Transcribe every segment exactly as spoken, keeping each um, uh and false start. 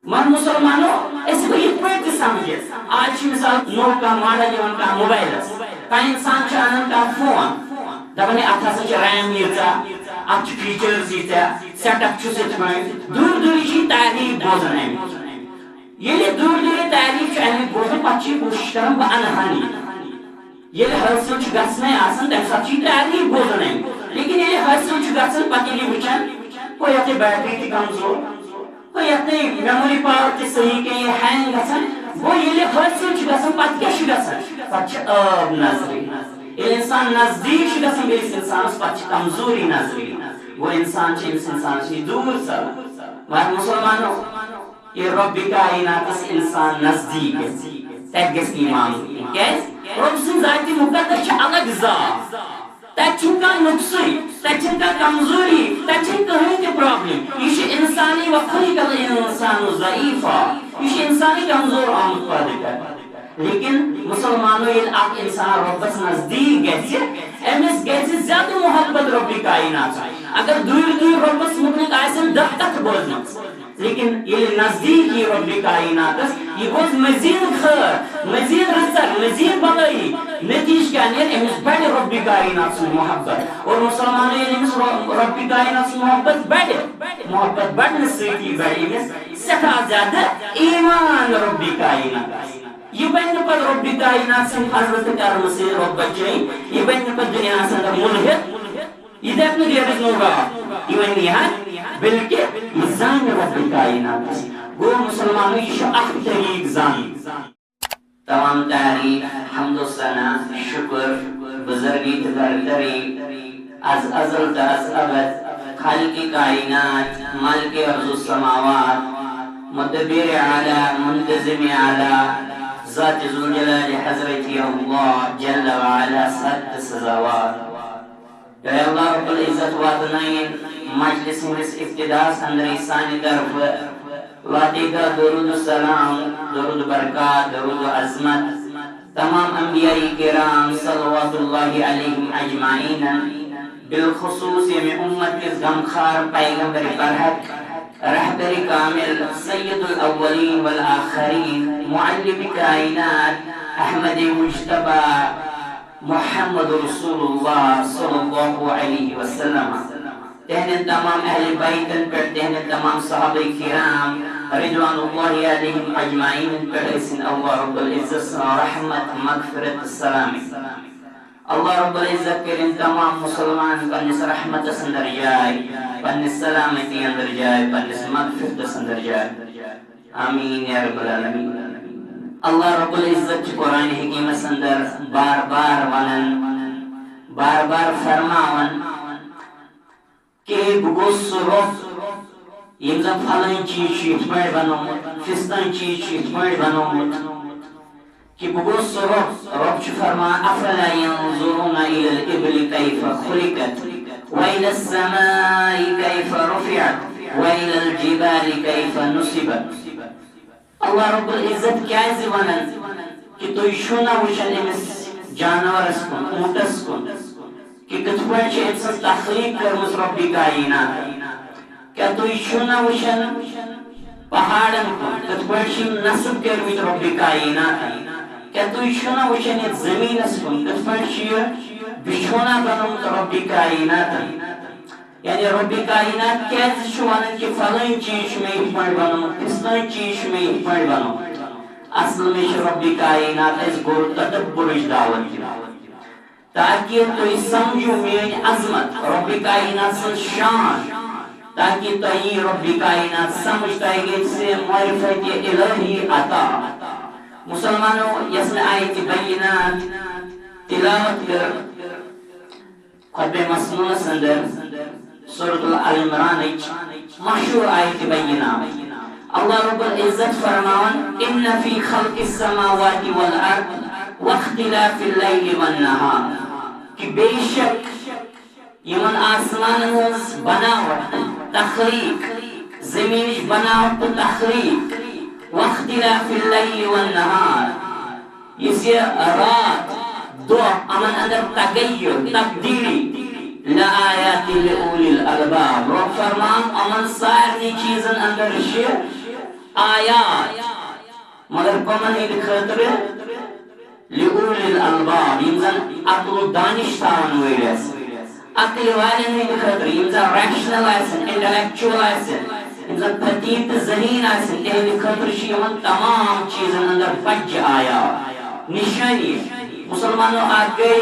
مگر مسلمانو، أسۍ ہٮ۪کو یِتھ پٲٹھۍ تہِ سمجھِتھ۔ آز چھِ مثال نوٚو کانٛہہ ماڈل یِوان کانٛہہ موبایلَس، کانٛہہ اِنسان چھُ اَنان کانٛہہ فون، دَپان ہے اَتھ ہسا چھِ ریم ییٖژاہ، اَتھ چھِ فیٖچٲرٕز ییٖژاہ، سیٹ اپ چھُس یِتھ پٲٹھۍ۔ دوٗرِ دوٗرِ چھِ یہِ تعریٖف بوزان اَمِچ۔ ییٚلہِ دوٗرِ دوٗرِ تعریٖف چھُ اَمِچ بوزان، پَتہٕ چھُ یہِ کوٗشِش کران بہٕ اَنہٕ ہا یہِ۔ ییٚلہِ حٲصِل چھُ گژھنَے آسان، تَمہِ ساتہٕ چھُ یہِ تعریٖف بوزان اَمہِ۔ لیکن ییٚلہِ حٲصِل چھُ گژھان، پَتہٕ ییٚلہِ یہِ وٕچھان، گوٚو یَتھ ہے بیٹری تہِ کمزور، گوٚو یَتھ ہے میموری پاور تہِ صحیح کینٛہہ، یہِ ہینگ گژھان، گوٚو ییٚلہِ حٲصِل چھُ گژھان، پَتہٕ کیٛاہ چھُ گژھان؟ پَتہٕ چھِ عٲب نظرِ۔ ییٚلہِ اِنسان نزدیٖک چھُ گژھان بیٚیِس اِنسانَس، پَتہٕ چھِ کمزوری نظرِ۔ گوٚو اِنسان چھُ أمِس اِنسانَس نِش دوٗر ژَلان۔ مگر مُسلمانو، ییٚلہِ رۄبِ کایناتس اِنسان نزدیٖک گژھِ، تتہِ گژھِ نہٕ یہِ معاملہٕ کینٛہہ۔ کیٛازِ؟ رۄب سٕنٛز ذاتِ مُقدس چھِ الگ ذات۔ تتہِ چھُنہٕ کانٛہہ نُقصٕے، تتہِ چھَنہٕ کانٛہہ کمزوری، تتہِ چھَنہٕ کٕہٕنۍ تہِ پرابلم۔ یہِ چھُ اِنسانٕے، وَ خُلِقَ الْإِنسَانُ ضَعِيفًا۔ یہِ چھُ اِنسانٕے کمزور آمُت پٲدٕ کرنہٕ۔ لیکن مسلمانو، ییٚلہِ اکھ اِنسان رۄبس نزدیٖک گژھِ، أمِس گژھِ زیادٕ محبت رۄبِ کاینات۔ اگر دوٗرِ دوٗرِ رۄبس مُتعلِق آسن دَہ کتھٕ بوزمژٕ، لیکن ییٚلہِ نزدیٖک یی رۄبِ کایناتس، یہِ بوزِ مزید خٲر، مزید رٕژر، مزید بلٲیی۔ نتیجہٕ کیٛاہ نیرِ؟ أمِس بڑِ رۄبِ کاینات سٕنٛز محبت۔ اور مسلمانو، ییٚلہِ أمِس رۄ-، رۄبِ کاینات سٕنٛز محبت بڑِ، محبت بڑنہٕ سۭتی بڑِ أمِس سٮ۪ٹھاہ زیادٕ ایمان رۄبِ کایناتس۔ یہِ بنہِ نہٕ پتہٕ رۄبِ کاینات سٕنٛدِ حضرت کرمہٕ سۭتۍ رۄب بچٲیِن، یہِ بنہِ نہٕ پتہٕ دُنیاہس اندر مُلحد، یہِ دپہِ نہٕ there is no God، یہِ ونہِ یہِ ہا، بلکہِ یہِ زانہِ رۄبِ کایناتس۔ گوٚو مسلمانو، یہِ چھُ اکھ طریٖق زانُن۔ تمام تعریٖف، حمد و ثنا، شُکر، بُزرگی تہٕ برتری از ازل تہٕ از ابد خالقِ کاینات، مالکِ ارض و سماوات، مدبرِ اعلیٰ، منتظمِ اعلیٰ، ذاتِ ذوالجلال حضرتِ اللہ جل و علا سخت سزاوار۔ اے اللہ رب العزت، واتنٲیِن مجلس ہٕنٛدِس ابتداہس اندرٕے سانہِ طرفہٕ لاتعداد درود و سلام، درود و برکات، درود و عظمت تمام انبیاء کرام صلوات اللہ علیہم اجمعین، بالخصوص ییٚمہِ اُمت کِس غمخار پیغمبر برحق، رہبر کامل، سید الاولین والآخرین، معلم کائنات، احمد مجتبی، محمد رسول اللہ صلی اللہ علیہ وسلم، تہندٮ۪ن تمام اہل بیتن پٮ۪ٹھ، تہندٮ۪ن تمام صحابہ کرام رضوان اللہ علیہم اجمعین پٮ۪ٹھ ٲسِن اللہ رب العزت سٕنٛز رحمت، مغفرت، سلامت۔ اللہ رب العزت کٔرِن تمام مسلمان پننِس رحمتس اندر جاے، پننِس سلامتی اندر جاے، پننِس مغفرتس اندر جاے۔ آمین یا رب العالمین۔ اللہ رب العزت چھُ قرآن حکیمس اندر بار بار ونان، بار بار فرماوان کہ بہٕ گوٚوس سُہ رۄب ییٚمۍ زن فلٲنۍ چیٖز چھُ یِتھ پٲٹھۍ بنومُت، فستٲنۍ چیٖز چھُ یِتھ پٲٹھۍ بنومُت، کہ بہٕ گوٚوس سُہ رۄب۔ رۄب چھُ فرمان، افلا ينظرون الى الابل كيف خلقت والى السماء كيف رفعت والى الجبال كيف نصبت۔ اللہ رب العزت کیازِ ونان کہ تُہۍ چھِو نہ وٕچھان أمِس جانورس کُن، اوٗنٹس کُن، کہ کِتھ پٲٹھۍ چھِ أمۍ سٕنٛز تخلیٖق کٔرمٕژ رۄبِ کاینات؟ کیٛاہ تُہۍ چھِو نہ وٕچھان پہاڑن کُن، کِتھ پٲٹھۍ چھِ یِم نصب کٔرمٕتۍ رۄبِ کایناتن؟ کیٛاہ تُہۍ چھِو نہ وٕچھان یتھ زٔمیٖنس کُن، کِتھ پٲٹھۍ چھُ یہِ بِچھونا بنومُت رۄبِ کایناتن؟ یعنی رۄبِ کاینات کیازِ چھُ ونان کہ فلٲنۍ چیٖز چھُ مےٚ یِتھ پٲٹھۍ بنومُت، فستٲنۍ چیٖز چھُ مےٚ یِتھ پٲٹھۍ بنومُت؟ اصل منٛز چھِ رۄبِ کاینات اسہِ غور تدبرٕچ دعوت دِوان، تاکہ تُہۍ سمجھِو میٲنۍ عظمت، رۄبِ کاینات سٕنٛز شان، تاکہ تۄہہِ یی رۄبِ کاینات سمجھ، تۄہہِ گژھِ معرفت الہی عطا۔ مسلمانو، یۄس مےٚ آیتِ بینات تلاوت کٔر، خطبہ مسنونس اندر سورۃ آل عمرانٕچ مشہوٗر آیتِ بینہ۔ اللہ رب العزت فرماوان، ان فی خلق السماوات والارض واختلاف اللیل والنہار، کہ بے شک یِمن آسمانن ہٕنٛز بناوٹ، تخلیق، زٔمیٖنٕچ بناوٹ تہٕ تخلیق، واختلاف اللیل والنہار، یُس یہِ رات دۄہ، یِمن اندر تغیر، تبدیلی، لآیات لأولی الالباب۔ رۄب فرمان، یِمن سارنٕے چیٖزن اندر چھِ آیات، مگر کمن ہٕنٛدِ خٲطرٕ؟ لِأُولِي الْأَلْبَابِ، یِم زن عقل و دانش تھاون وٲلۍ آسن۔ عقل والٮ۪ن ہٕنٛدِ خٲطرٕ، یِم زن ریشنل آسن، انٹلیکچوئل آسن، یِم زن فقیٖر تہٕ ذہیٖن آسن، تِہنٛدِ خٲطرٕ چھِ یِمن تمام چیٖزن اندر بجہِ آیات، نشٲنی۔ مسلمانو، اکھ گٔے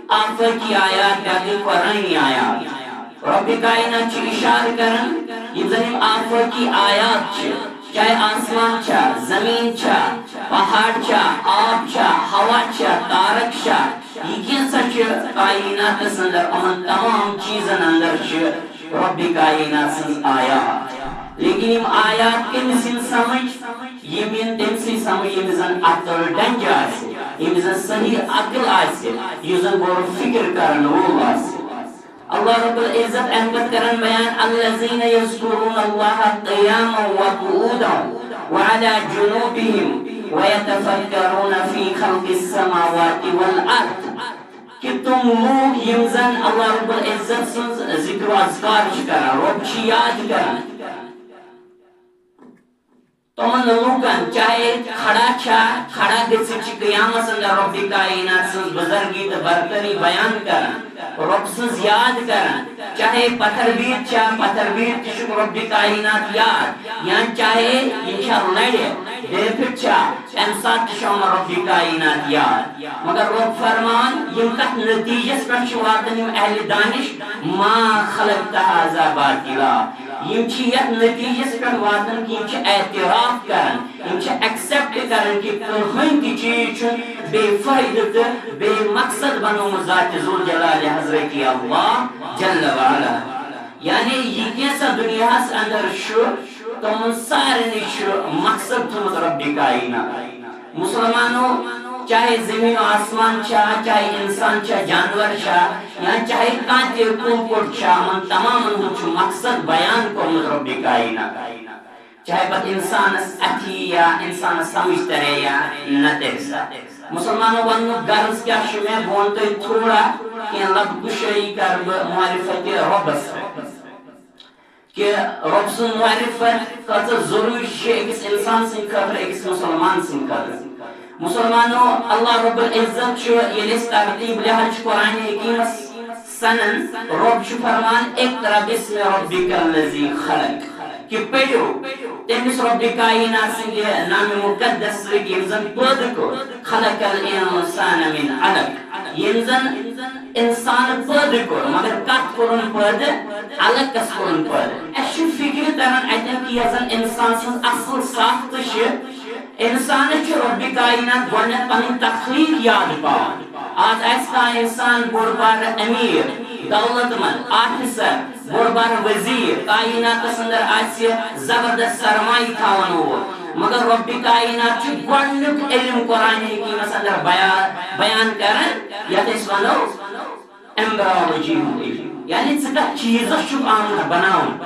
آفٲقی آیات، بیٛاکھ گٔے قرآنی آیات۔ رب کائنات چھُ اشارٕ کران، یِم زن یِم آفٲقی آیات چھِ، چاہے آسمان چھا، زمین چھا، پہاڑ چھا، آب چھا، ہوا چھا، تارک چھا، یہِ کینٛژھا چھِ کائناتس اندر، یِمن تمام چیٖزن اندر چھِ رب کائنات سٕنٛز آیات۔ لیکن یِم آیات کٔمِس یِن سمجھ؟ یِم یِن تٔمۍ سٕے سمجھ، ییٚمِس زن عقل ڈنجہِ آسہِ، ییٚمِس زن صحیح عقل آسہِ، یُس زن غور و فکر کرن وول آسہِ۔ اللہ رب العزت اَمہِ پتہٕ کران بیان، الذين يذكرون الله قياما وقعودا وعلى جنوبهم ويتفكرون في خلق السماوات والأرض۔ کہ تِم لوٗکھ یِم زن اللہ رب العزت سٕنٛز ذکر و اذکار چھِ کران، رب چھِ یاد کران، تِمن لوٗکن، چاہے کھڑا چھا، کھڑا گٔژھِتھ چھِ قیامس اندر رب کائنات سٕنٛز بزرگی تہٕ برتری بیان کران، رب سٕنٛز یاد کران، چاہے پتھر بِہِتھ چھا، پتھر بِہِتھ تہِ چھُکھ رب کائنات یاد، یا چاہے یِم چھا لڑِ، بیہہ پھِتھ چھا، امہِ ساتہٕ تہِ چھُ یِمن رب کائنات یاد۔ مگر رب فرمان، یِم کتھ نتیجس پٮ۪ٹھ چھِ واتان یِم اہل دانش؟ ما خلقت هذا باطلا۔ یِم چھِ یتھ نتیجس پٮ۪ٹھ واتان کہ یِم چھِ اعتراف کران، یِم چھِ ایکسپٹ کران کہ کٕہٕنۍ تہِ چیٖز چھُنہٕ بے فٲیدٕ تہٕ بے مقصد بنومُت ذات ذوالجلال حضرت اللہ جل وعلا۔ یعنی یہِ کینٛژھا دُنیاہس اندر چھُ، تِمن سارنٕے چھُ مقصد تھوٚمُت رب کائنات۔ مسلمانو، چاہے زمین و آسمان چھا، چاہے انسان چھا، جانور چھا، یا چاہے کانٛہہ تہِ کُل کوٚٹ چھا، یِمن تمامن ہُنٛد چھُ مقصد بیان کوٚرمُت رب کائنات۔ چاہے پتہٕ انسانس اَتھِ یا انسانس سمجھ ترے یا نہ ترِ سا۔ مسلمانو، وننُک غرض کیٛاہ چھُ مےٚ؟ بہٕ ونہٕ تۄہہِ تھوڑا کینٛہہ لب کُشٲیی کرٕ بہٕ معرفت رۄبس پٮ۪ٹھ۔ کہ رب سُنٛد معرفت کۭژاہ ضروٗری چھِ أکِس اِنسان سٕنٛدِ خٲطرٕ، أکِس مُسلمان سٕنٛدِ خٲطرٕ۔ مُسلمانو، اللہ رب العزت چھُ، ییٚلہِ أسۍ ترتیٖب لحاظ چھِ قرآن حکیٖمس سنان، رب چھُ فرمان، "اقرأ باسم ربک الذی خلق"، کہ پٔرِو تٔمِس رب کائنات سٕنٛدِ نام مقدس سۭتۍ، ییٚمۍ زن پٲدٕ کوٚر، "خلق الانسان من علق"، ییٚمۍ زن انسان پٲدٕ کوٚر، مگر کتھ کوٚرُن پٲدٕ؟ علقس کوٚرُن پٲدٕ۔ اسہِ چھُ فکرِ تران اتٮ۪ن کہِ یۄس زن انسان سٕنٛز اصل ساخت چھِ، انسانس چھُ رب کائنات گۄڈنیتھ پنٕنۍ تخلیق یاد پاوان۔ آز آسہِ کانٛہہ انسان بوٚڑ بارٕ امیر، دولت مند، آفیسر، بوٚڑ بارٕ وزیر، کائناتس اندر آسہِ زبردست سرمایہ تھاون وول، مگر رب کائنات چھُ گۄڈنیُک علم قرآن حکیمس اندر بیان، بیان کران، یتھ أسۍ ونو ایمبریولوجی ہُنٛد علم۔ یعنی ژٕ کتھ چیٖزس چھُکھ آمُت بناوُن،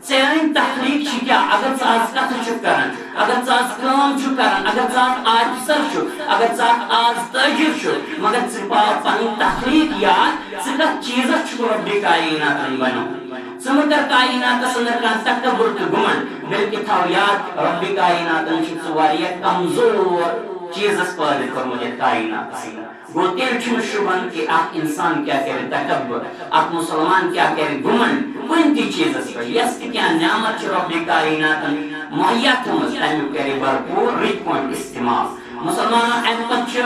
ژےٚ أنۍ تخلیق چھِ کیٛاہ؟ اگر ژٕ آز کتھٕ چھُکھ کران، اگر ژٕ آز کٲم چھُکھ کران، اگر ژٕ آز آفیسر چھُکھ، اگر ژٕ آز تاجر چھُکھ، مگر ژٕ پاو پنٕنۍ تخلیق یاد، ژٕ کتھ چیٖزس چھُکھ رب کائناتن بنومُت؟ ژٕ مہٕ کر کائناتس اندر کانٛہہ تکبر تہٕ گُمنڈ، بلکہ تھاو یاد، رب کائناتن چھُ ژٕ واریاہ کمزور چیٖزس پٲدٕ کوٚرمُت یتھ کائناتس اندر۔ گوٚو تیٚلہِ چھُنہٕ شُبہن کہِ اکھ انسان کیٛاہ کرِ تکبر، اکھ مسلمان کیٛاہ کرِ گُمنڈ کُنہِ تہِ چیٖزس پٮ۪ٹھ۔ یۄس تہِ کینٛہہ نعمت چھِ رب کائناتن مہیا تھٲومٕژ، تمیُک کرِ بھرپوٗر رٕتۍ پٲٹھۍ استعمال۔ مسلمانو، امہِ پتہٕ چھُ،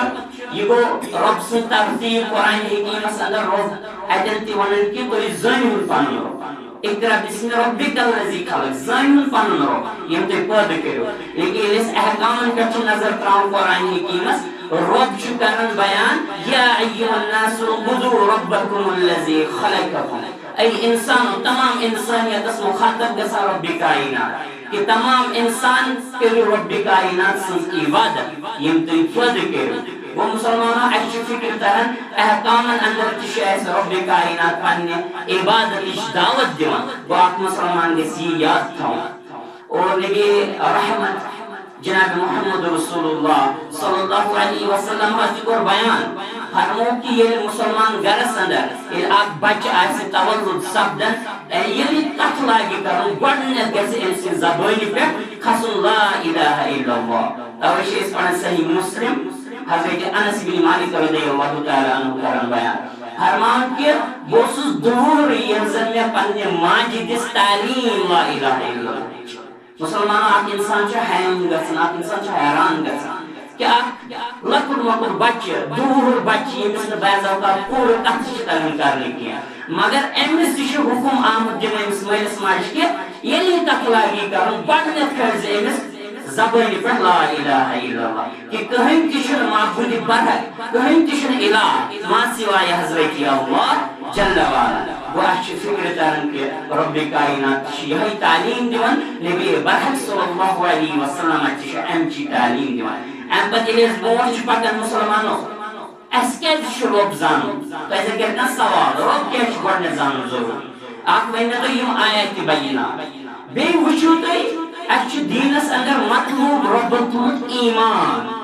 یہِ گوٚو رب سٕنٛز ترتیٖب قرآن حکیمس اندر، رب اتٮ۪ن تہِ ونان کہِ تُہۍ زٲنِو پنُن رب۔ اقرأ باسم ربک الذی خلق، زٲنِو پنُن رب، ییٚمۍ تُہۍ پٲدٕ کٔرِو۔ لیکن ییٚلہِ أسۍ احکامن پٮ۪ٹھ چھِ نظر تراوان قرآن حکیمس، رب چھُ کران بیان، یا ایھا الناس اعبدوا ربکم الذی خلقکم۔ اے انسانو، تمام انسانیتس مخاطب گژھان رب کائنات۔ کہ تمام انسان کٔرِو رب کائنات سٕنٛز عبادت، ییٚمۍ تُہۍ پٲدٕ کٔرِو۔ گوٚو مسلمانو، اَسہِ چھِ فکر تران، احکامن اندر تہِ چھِ اَسہِ رب کائنات پننہِ عبادتٕچ دعوت دِوان۔ گوٚو اکھ مسلمان گژھِ یہِ یاد تھاوُن۔ اور نبی رحمت جناب محمد رسول اللہ صلی اللہ علیہ وسلم حظ تہِ کوٚر بیان، فرموو کہِ ییٚلہِ مُسلمان گرس اندر ییٚلہِ اکھ بچہِ آسہِ تولُد سپدان، ییٚلہِ کتھ لاگہِ کرُن، گۄڈٕنیتھ گژھِ أمۍ سٕنٛزِ زبٲنہِ پٮ۪ٹھ کھسُن لا الہ الا اللہ۔ توے چھِ أسۍ پران صحیح مسلم، حضرت انس بن مالک رضی اللہ تعالیٰ عنہ کران بیان، فرمان کہِ بہٕ اوسُس دُہُر ییٚلہِ زن مےٚ پننہِ ماجہِ دِژ تعلیٖم لا الہ الا اللہ۔ مسلمانو، اکھ انسان چھُ حیران گژھان، اکھ انسان چھُ حیران گژھان کہِ اکھ لۄکُٹ مۄکُٹ بچہِ، دُہُر بچہِ، ییٚمِس نہٕ بعض اوقات پوٗرٕ کتھ چھِ تگان کرنہِ کینٛہہ، مگر أمِس تہِ چھُ حُکُم آمُت دِنہٕ أمِس مٲلِس ماجہِ کہِ ییٚلہِ یہِ کتھ لاگہِ کرُن، گۄڈٕنیتھ کھٲلۍ زِ أمِس زبٲنہِ پٮ۪ٹھ لا الہ الا اللہ، کہِ کٕہٕنۍ تہِ چھُنہٕ معبوٗدِ برحق، کٕہٕنۍ تہِ چھُنہٕ الہ ما سوائے حضرت اللہ جل وعلا۔ گوٚو، اَسہِ چھِ فِکرِ تران کہِ رۄبِ کائنات تہِ چھِ یِہوٚے تعلیٖم دِوان، نبی برحق صلی اللہ علیہ وسلم تہِ چھِ اَمچی تعلیٖم دِوان۔ اَمہِ پتہٕ ییٚلہِ أسۍ برونٛٹھ چھِ پکان، مسلمانو، اَسہِ کیٛازِ چھُ رۄب زانُن؟ تۄہہِ زن کَرِ کانٛہہ سوال، رۄب کیٛازِ چھُ گۄڈٕنٮ۪تھ زانُن ضروٗری؟ اکھ ؤنۍ مےٚ تُہۍ یِم آیاتِ بینات۔ بیٚیہِ وٕچھِو تُہۍ، اَسہِ چھُ دیٖنس اندر مطلوب رۄبن تھوٚمُت ایمان۔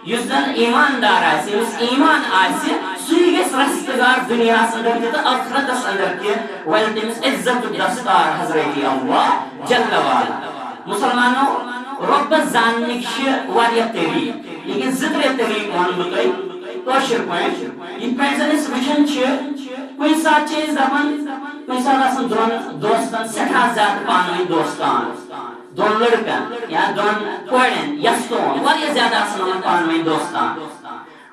یُس زن ایماندار آسہِ، یُس ایمان آسہِ، سُے گژھِ رستگار دُنیاہس اندر تہِ تہٕ ٲخرتس اندر تہِ، ولہِ تٔمِس عزت دستار حضرت اللہ جل وعلا۔ مسلمانو، رۄبس زاننٕکۍ چھِ واریاہ طریٖقہٕ، لیکن زٕ ترٛےٚ طریٖقہٕ ونہٕ بہٕ تۄہہِ کٲشِر پٲٹھۍ۔ یِتھ پٲٹھۍ زن أسۍ وٕچھان چھِ، کُنہِ ساتہٕ چھِ أسۍ دپان، کُنہِ ساتہٕ آسان دۄن دوستن سٮ۪ٹھاہ زیادٕ پانہٕ ؤنۍ دوستان، دۄن لڑکن یا دۄن کورٮ۪ن یستون واریاہ زیادٕ آسان یِمن پانہٕ ؤنۍ دوستان۔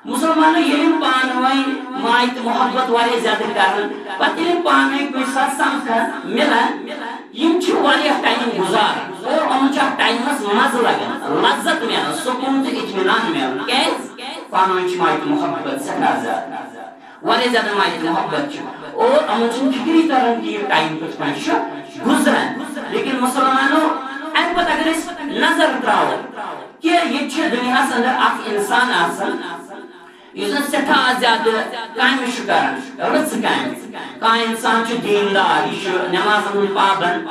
مسلمانو ییٚلہِ یِم پانہٕ ؤنۍ ماے تہٕ محبت واریاہ زیادٕ کران، پتہٕ ییٚلہِ یِم پانہٕ ؤنۍ کُنہِ ساتہٕ سمکھان، ملان، یِم چھِ واریاہ ٹایم گُزاران اور یِمن چھُ اتھ ٹایمس مزٕ لگان، لذت ملان، سکوٗن تہٕ اطمینان ملان۔ کیازِ؟ پانہٕ ؤنۍ چھِ ماے تہٕ محبت سٮ۪ٹھاہ زیادٕ، واریاہ زیادٕ ماے تہٕ محبت چھِ، اور یِمن چھُنہٕ فِکری تران کہِ یہِ ٹایم کِتھ پٲٹھۍ چھُ گُزران۔ لیکن مسلمانو، امہِ پتہٕ اگر أسۍ نظر تراوو کہِ ییٚتہِ چھِ دُنیاہس اندر اکھ انسان آسان، یُس زن سٮ۪ٹھاہ زیادٕ کامہِ چھُ کران، رٕژٕ کامہِ۔ کانٛہہ انسان چھُ دیٖندار، یہِ چھُ نمازن ہُنٛد پابند،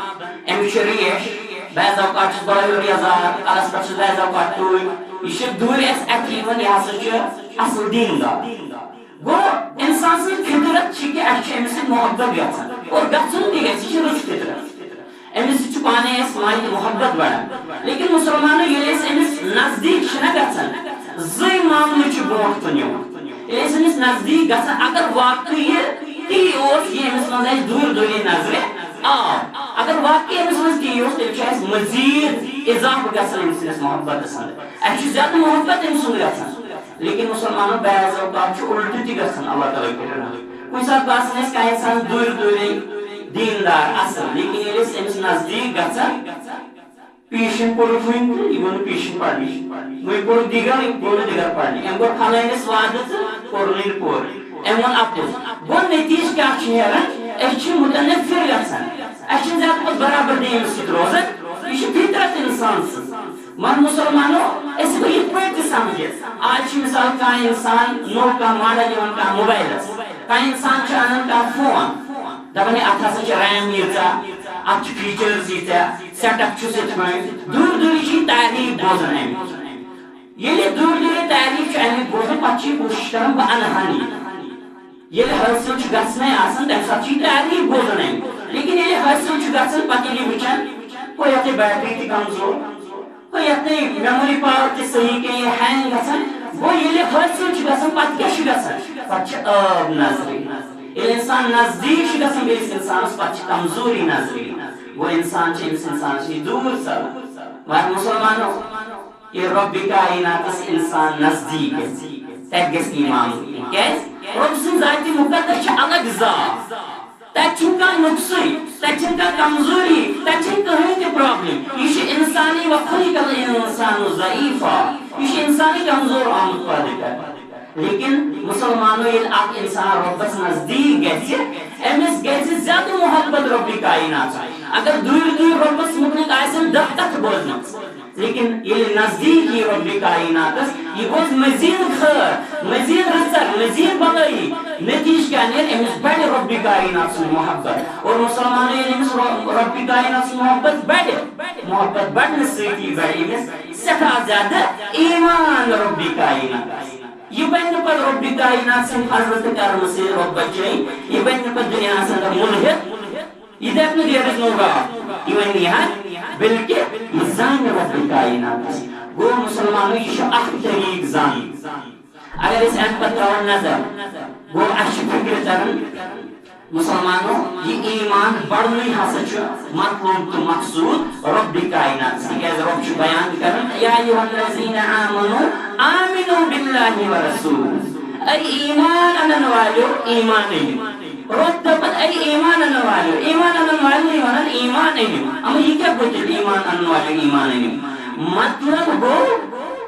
أمِس چھُ ریش، بعض اوقات چھُس بہٕ یورٕ یزار، کلس پٮ۪ٹھ چھُس بعض اوقات ٹوٗپۍ، یہِ چھُ دوٗرِ اَسہِ اَتھِ یِوان، یہِ ہسا چھُ اصل دیٖندار۔ گوٚو، انسان سٕنٛز فطرت چھِ کہِ اَسہِ چھِ أمِس سۭتۍ محبت گژھان، اور گژھُن تہِ گژھِ، یہِ چھِ رٕژ فطرت۔ أمِس سۭتۍ چھُ پانے اَسہِ ماے تہٕ محبت بڑان۔ لیکن مسلمانو، ییٚلہِ أسۍ أمِس نزدیٖک چھِنہ گژھان، زٕے معاملہٕ چھِ برونٛٹھ کُن یِوان۔ ییٚلہِ أسۍ أمِس نزدیٖک گژھان، اگر واقعٕے یہِ تی اوس، یہِ أمِس منٛز اَسہِ دوٗرِ دوٗرِ نظرِ آو، اگر واقعٕے أمِس منٛز تی اوس، تیٚلہِ چھُ اَسہِ مزیٖد اضافہٕ گژھان أمۍ سٕنٛدِس محبتس اندر۔ اَسہِ چھُ زیادٕ محبت أمۍ سُنٛد گژھان۔ لیکن مسلمانو، بعض اوقات چھُ الٹہٕ تہِ گژھان، اللہ تعالیٰ کٔرِنۍ رحم۔ کُنہِ ساتہٕ باسان اَسہِ کانٛہہ انسان دوٗرِ دوٗرے دیٖندار، اصل، لیکن ییٚلہِ أسۍ أمِس نزدیٖک گژھان، پیشن پوٚرُکھ وۄنۍ تہٕ یہِ گوٚو نہٕ پیشن پرنہِ۔ وۄنۍ پوٚرُکھ دِگر، یہِ گوٚو نہٕ دِگر پرنہِ۔ أمۍ کوٚر فلٲنِس وعدٕ تہٕ کوٚرُن یہِ پوٗرٕ۔ أمۍ ووٚن اپُز۔ گوٚو نتیٖجہٕ کیٛاہ چھُ نیران؟ أسۍ چھِ متنفر گژھان۔ اَسہِ چھِنہٕ زیادٕ پتہٕ برابردی أمِس سۭتۍ روزان۔ یہِ چھِ فطرت انسان سٕنٛز۔ مگر مسلمانو، أسۍ ہٮ۪کو یِتھ پٲٹھۍ تہِ سمجھِتھ۔ آز چھُ مثال کانٛہہ انسان نوٚو کانٛہہ ماڈل یِوان کانٛہہ موبایلس، کانٛہہ انسان چھُ انان کانٛہہ فون، دپان ہے اتھ ہسا چھِ ریم ییٖژاہ، اتھ چھِ فیچرز ییٖژاہ، سیٹ اپ چھُس یِتھ پٲٹھۍ۔ دوٗرِ دوٗرِ چھِ یہِ تعریٖف بوزان امِچ۔ ییٚلہِ دوٗرِ دوٗرِ تعریٖف چھُ امیُک بوزان، پتہٕ چھُ یہِ کوٗشِش کران بہٕ انہٕ ہن یہِ۔ ییٚلہِ حٲصِل چھُ گژھنَے آسان، تَمہِ ساتہٕ چھُ یہِ تعریٖف بوزان اَمہِ۔ لیکن ییٚلہِ حٲصِل چھُ گژھان، پتہٕ ییٚلہِ یہِ وٕچھان، گوٚو یَتھ نَے بیٹری تہِ کمزور، گوٚو یَتھ نَے memory power تہِ صحیح کینٛہہ، یہِ hang گژھان۔ گوٚو ییٚلہِ حٲصِل چھُ گژھان، پتہٕ کیٛاہ چھُ گژھان؟ پتہٕ چھِ عٲب نظرِ۔ ییٚلہِ اِنسان نزدیٖک چھُ گژھان بیٚیِس اِنسانَس، پتہٕ چھِ کمزوری نظرِ۔ گوٚو اِنسان چھُ أمِس اِنسانَس نِش دوٗر ژَلان۔ مگر مسلمانو، ییٚلہِ رۄبِ کائناتس اِنسان نزدیٖک گژھِ، تتہِ گژھِ ایمان۔ کیٛازِ؟ رۄب سٕنٛز ذاتِ مُقدس چھِ الگ ذات۔ تتہِ چھُنہٕ کانٛہہ نُقصٕے، تتہِ چھَنہٕ کانٛہہ کمزوری، تتہِ چھَنہٕ کٕہٕنۍ تہِ problem۔ یہِ چھُ اِنسانٕے، وَخُلِقَ الْإِنسَانُ ضَعِيفًا۔ یہِ چھُ اِنسانٕے کمزور آمُت پٲدٕ کرنہٕ۔ لیکن مسلمانو، ییٚلہِ اکھ اِنسان رۄبس نزدیٖک گژھِ، أمِس گژھِ زیادٕ محبت رۄبِ کائنات۔ اگر دوٗرِ دوٗرِ رۄبس مُتعلق آسن دَہ کتھٕ بوزمژٕ، لیکن ییٚلہِ نزدیٖک یی رۄبِ کائناتس، یہِ بوزِ مزید خٲر، مزید رٕژر، مزید بلٲیی۔ نتیجہٕ کیٛاہ نیرِ؟ أمِس بڑِ رۄبِ کائنات سٕنٛز محبت۔ اور مسلمانو، ییٚلہِ أمِس رۄ-، رۄبِ کائنات سٕنٛز محبت بڑِ، محبت بڑنہٕ سۭتی بڑِ أمِس سٮ۪ٹھاہ زیادٕ ایمان رۄبِ کائناتس۔ یہِ بنہِ نہٕ پتہٕ رۄبِ کاینات سٕنٛدِ فضلہٕ تہٕ کرمہٕ سۭتۍ رۄب بچٲوِن، یہِ بنہِ نہٕ پتہٕ دُنیاہس اندر مُلحِد، یہِ دپہِ نہٕ there is no God، یہِ ونہِ نہٕ یہِ ہا، بلکہِ یہِ زانہِ رۄبِ کایناتس۔ گوٚو مسلمانو، یہِ چھُ اکھ طریٖقہٕ زانُن۔ اگر أسۍ امہِ پتہٕ تراوو نظر، گوٚو اسہِ چھِ فکر کران، مسلمانو، یہِ ایمان بڑنُے ہسا چھُ مطلوب تہٕ مقصود رۄبِ کایناتس، تِکیازِ رۄب چھُ بیان کران، یا ایھا الذین آمنوا آمنوا باللہ ورسولہ۔ اے ایمان انن والیو، ایمان أنِو۔ رۄب دپان، اے ایمان انن والیو، ایمان انن والیو ونان ایمان أنِو۔ اما یہِ کیٛاہ گوٚو تیٚلہِ ایمان انن والیو، ایمان أنِو؟ مطلب گوٚو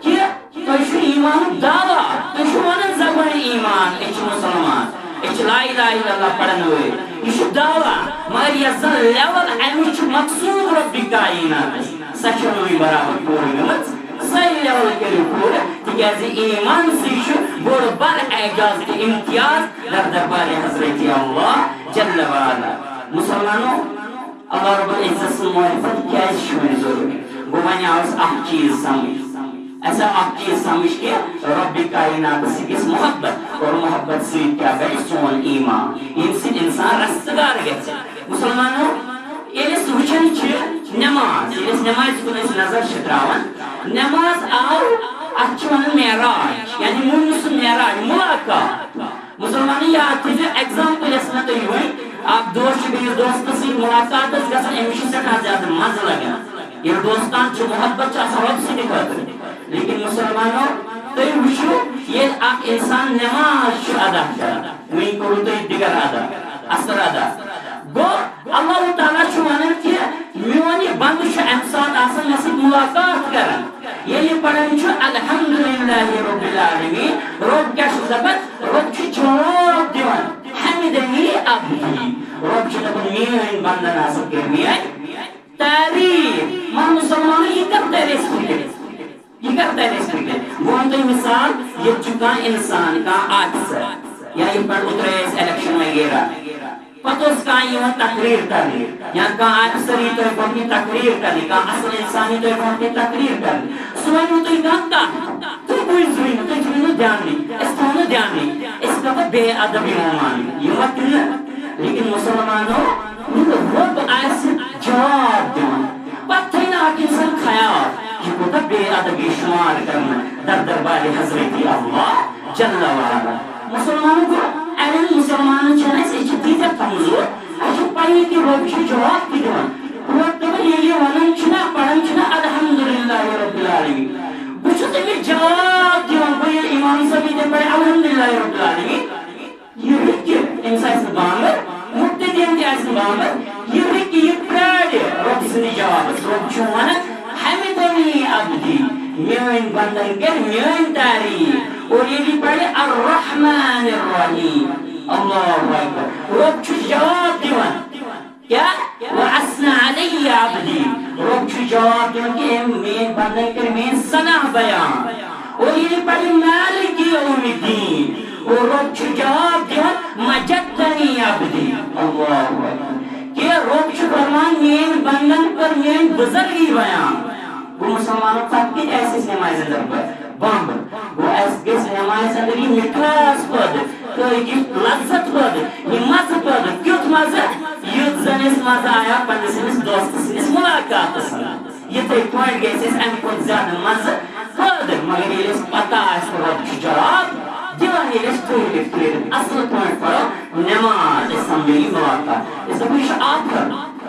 کہِ تۄہہِ چھُ ایمانُک دعویٰ، تُہۍ چھِو ونان زبٲنۍ ایمان، أسۍ چھِ مسلمان، أسۍ چھِ لا الہ الا اللہ پرن وٲلۍ۔ یہِ چھُ دعویٰ، مگر یۄس زن لیول امِچ چھِ مقصود رۄبِ کایناتس، سۄ چھےٚ نہٕ وُنہِ برابر پوٗرٕ گٔمٕژ۔ سۄے لیول کٔرِو پوٗرٕ، تِکیازِ ایمان سۭتۍ چھُ بوٚڑ بار اعجاز تہٕ امتیاز در دربارِ حضرت اللہ جل وعلا۔ مسلمانو، اللہ رب العزت سٕنٛز معرفت کیٛازِ چھِ وۄنۍ ضروٗری؟ گوٚو وۄنۍ آو اَسہِ اَکھ چیٖز سمجھ۔ اَسہِ آو اَکھ چیٖز سمجھ کہِ رۄبِ کایناتَس سۭتۍ گژھِ محبت، اور محبت سۭتۍ کیٛاہ بَنہِ؟ سون ایمان، ییٚمہِ سۭتۍ اِنسان رستگار گژھِ۔ مسلمانو، ییٚلہِ أسۍ وٕچھان چھِ نٮ۪ماز، ییٚلہِ أسۍ نٮ۪مازِ کُن أسۍ نظر چھِ ترٛاوان، نٮ۪ماز آو، اَتھ چھِ وَنان معراج، یعنی مومنہٕ سُنٛد معراج، مُلاقات۔ مسلمانو، یاد تھٲیزیو، ایگزامپل یۄس مےٚ تۄہہِ ؤنۍ، اکھ دوست چھُ بیٚیِس دوستس سۭتۍ مُلاقاتس گژھان، أمِس چھُ سٮ۪ٹھاہ زیادٕ مزٕ لگان۔ ییٚلہِ دوستان چھُ، محبت چھُ آسان رۄبہٕ سٕنٛدِ خٲطرٕ۔ لیکن مسلمانو، تُہۍ وٕچھِو، ییٚلہِ اکھ انسان نماز چھُ ادا کران، وۄنۍ کوٚروٕ تۄہہِ دِگر ادا، اثر ادا، گوٚو اللہ تعالیٰ چھُ ونان کہِ میون یہِ بندٕ چھُ امہِ ساتہٕ آسان مےٚ سۭتۍ مُلاقات کران۔ ییٚلہِ پران چھُ الحمدللہ رب العالمین، رۄب کیٛاہ چھُ دپان؟ رۄب چھُ جواب دِوان، حمدنی عبدی۔ رۄب چھُ دپان، میٲنۍ بندن ہسا کٔر میٲنۍ تعریف۔ مگر مسلمانو، یہِ کر ترِ اَسہِ فِکرِ؟ یہِ کر ترِ اَسہِ فِکرِ؟ بہٕ وَنہٕ تۄہہِ مثال، ییٚتہِ چھُ کانٛہہ اِنسان، کانٛہہ آفیسر، یا یِتھ پٲٹھۍ اوترَے ٲسۍ الیکشن وغیرہ، پتہٕ اوس کانٛہہ یِوان تقریر کرنہِ، یا کانٛہہ آفیسر یی تۄہہِ برونٛہہ کِنۍ تقریر کرنہِ، کانٛہہ اصل انسان یی تۄہہِ برونٛہہ کِنۍ تقریر کرنہِ، سُہ ونوٕ تۄہہِ کانٛہہ کتھ، تُہۍ بوٗزوٕے نہٕ، تُہۍ تھٲیِو نہٕ دیانٕے، أسۍ تھاوو نہٕ دیانٕے، أسۍ کتھ بے ادب یِوان ماننہٕ، یِوان کِنہٕ نہٕ؟ لیکن مسلمانو، ییٚلہِ رۄب آسہِ جواب دِوان، پتہٕ تھٲیہِ نہٕ اکھ انسان خیال، یہِ کوٗتاہ بے ادبی شُمار کرنہٕ در دربارِ حضرت اللہ جل وعلا۔ مسلمانو گوٚو، اڑٮ۪ن مسلمانن چھنہٕ اَسہِ، أسۍ چھِ تیٖتیٛاہ کمزور، اَسہِ چھُ پَیی کہِ رۄب چھُ جواب تہِ دِوان۔ رۄب دَپان، ییٚلہِ یہِ وَنان چھُنہ، پَران چھُنہ، الحمدللہ رب العالمین، بہٕ چھُس أمِس جواب دِوان۔ گوٚو ییٚلہِ امام صٲب ییٚتٮ۪ن پَرِ الحمدللہ رب العالمین، یہِ رُکہِ، أمِس آسہِ نہٕ بامبر، مُقتدین تہِ آسہِ نہٕ بامبر، یہِ رُکہِ، یہِ پرٛارِ رۄب سٕنٛدِ جوابس۔ رۄب چھُ وَنان، حمدنی عبدی، میٲنۍ بندن کٔر میٲنۍ تعریف۔ اور ییٚلہِ یہِ پرِ الرحمن الرحیم، اللہ اکبر، رۄب چھُ جواب دِوان۔ کیٛاہ؟ واثنی علی عبدی، رۄب چھُ جواب دِوان کہِ أمۍ میٲنۍ بندن کٔر میٲنۍ ثنا بیان۔ اور ییٚلہِ پرِ مالک یوم الدین، اور رۄب چھُ جواب دِوان مجدنی عبدی۔ اللہ اکبر۔ کہِ رۄب چھُ فرمان، میٲنۍ بندن کٔر میٲنۍ بزرگی بیان۔ گوٚو مسلمانو، پتہٕ کتہِ آسہِ اَسہِ نمازِ اندر بمب؟ گوٚو اَسہِ گژھِ نمازِ اندر یہِ مِٹھاس پٲدٕ، تہٕ یہِ لذت پٲدٕ، یہِ مزٕ پٲدٕ۔ کیُتھ مزٕ؟ یُتھ زن اَسہِ مزٕ آیو پننِس أمِس دوستس سٕنٛدِس مُلاقاتس منٛز۔ یِتھے پٲٹھۍ گژھِ اَسہِ اَمہِ کھۄتہٕ زیادٕ مزٕ پٲدٕ۔ مگر ییٚلہِ اَسہِ پتہ آسہِ، رۄب چھُ جواب دِوان، ییٚلہِ أسۍ ٹھٔہرِتھ ٹھٔہرِتھ اصل پٲٹھۍ پرو نماز، أسۍ سمجھو یہِ مُلاقات۔ أسۍ دپو، یہِ چھُ آفر،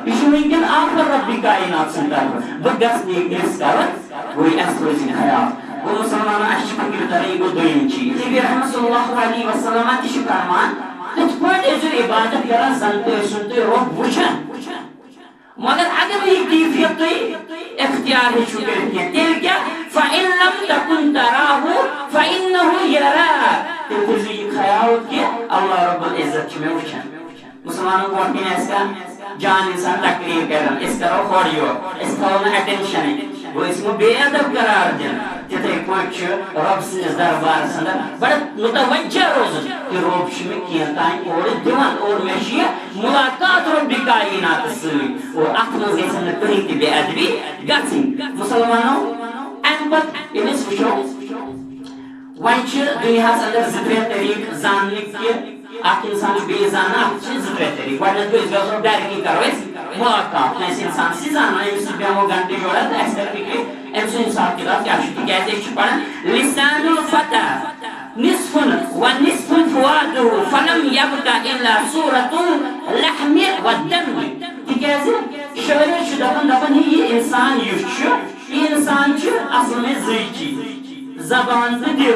یہِ چھُ وٕنکٮ۪ن آفر رۄبِ کاینات سٕنٛدِ طرفہٕ، بہٕ گژھٕ نہٕ یہِ مِس کرُن۔ گوٚو، یہِ اَسہِ روزِ خیال۔ گوٚو، مسلمانن، اَسہِ چھِ فِکرِ تران، یہِ گوٚو دوٚیِم چیٖز۔ نبی رحمت صلی اللہ علیہ وسلم تہِ چھِ فرمان، تِتھ پٲٹھۍ ٲسۍزیو عبادت کران، زن تہِ ٲسِو تُہۍ رۄب وٕچھان۔ مگر اگر نہٕ یہِ کیفیت تُہۍ اختیار ہیٚکِو کٔرِتھ کینٛہہ، تیٚلہِ کیٛاہ؟ فَإِن لَمْ تَكُنْ تَرَاهُ فَإِنَّهُ يَرَاكَ۔ تیٚلہِ تھٲیزیو یہِ خیال کہِ اللہ رب العزت چھُ مےٚ وٕچھان۔ مسلمانن برونٛٹھ کِنۍ آسہِ کانٛہہ جان انسان تقریر کران، أسۍ کرو ہورٕ یورٕ، أسۍ تھاوو نہٕ اٹینشنٕے، گوٚو أسۍ یِمو بے ادب قرار دِنہٕ۔ تِتھے پٲٹھۍ چھُ رۄب سٕنٛدِس دربارس اندر بڑٕ متوجہ روزُن کہِ رۄب چھُ مےٚ کینٛہہ تام اورٕ دِوان اور مےٚ چھُ یہِ مُلاقات رۄبِ کایناتس سۭتۍ، اور اتھ منٛز گژھِ نہٕ کٕہٕنۍ تہِ بے ادبی گژھٕنۍ۔ مسلمانو، امہِ پتہٕ ییٚلہِ أسۍ وٕچھو، وۄنۍ چھِ دُنیاہَس اندر زٕ ترٛےٚ طریٖقہٕ زاننٕکۍ کہِ اکھ اِنسان چھُ بیٚیِس زانان، اَتھ چھِ زٕ ترٛےٚ طریٖقہٕ۔ گۄڈٕنٮ۪تھ گوٚو أسۍ گژھو ڈایریکٹلی کرو أسۍ مُلاقات کٲنٛسہِ اِنسان سۭتۍ، زانو أمِس سۭتۍ بیٚہمو گنٹہٕ جوڑا تہٕ اَسہِ تَرِ فِکرِ أمۍ سُنٛد حساب کِتاب کیٛاہ چھُ، تِکیٛازِ أسۍ چھِ پَران لسان الفتى نصف ونصف فؤاده فلم يبق إلا صورة اللحم والدم۔ تِکیٛازِ شٲعر چھُ دَپان، دَپان، یہِ اِنسان یُس چھُ، یہِ اِنسان چھُ اَصٕل پٲٹھۍ زٕے چیٖز، زبان تہٕ دِل۔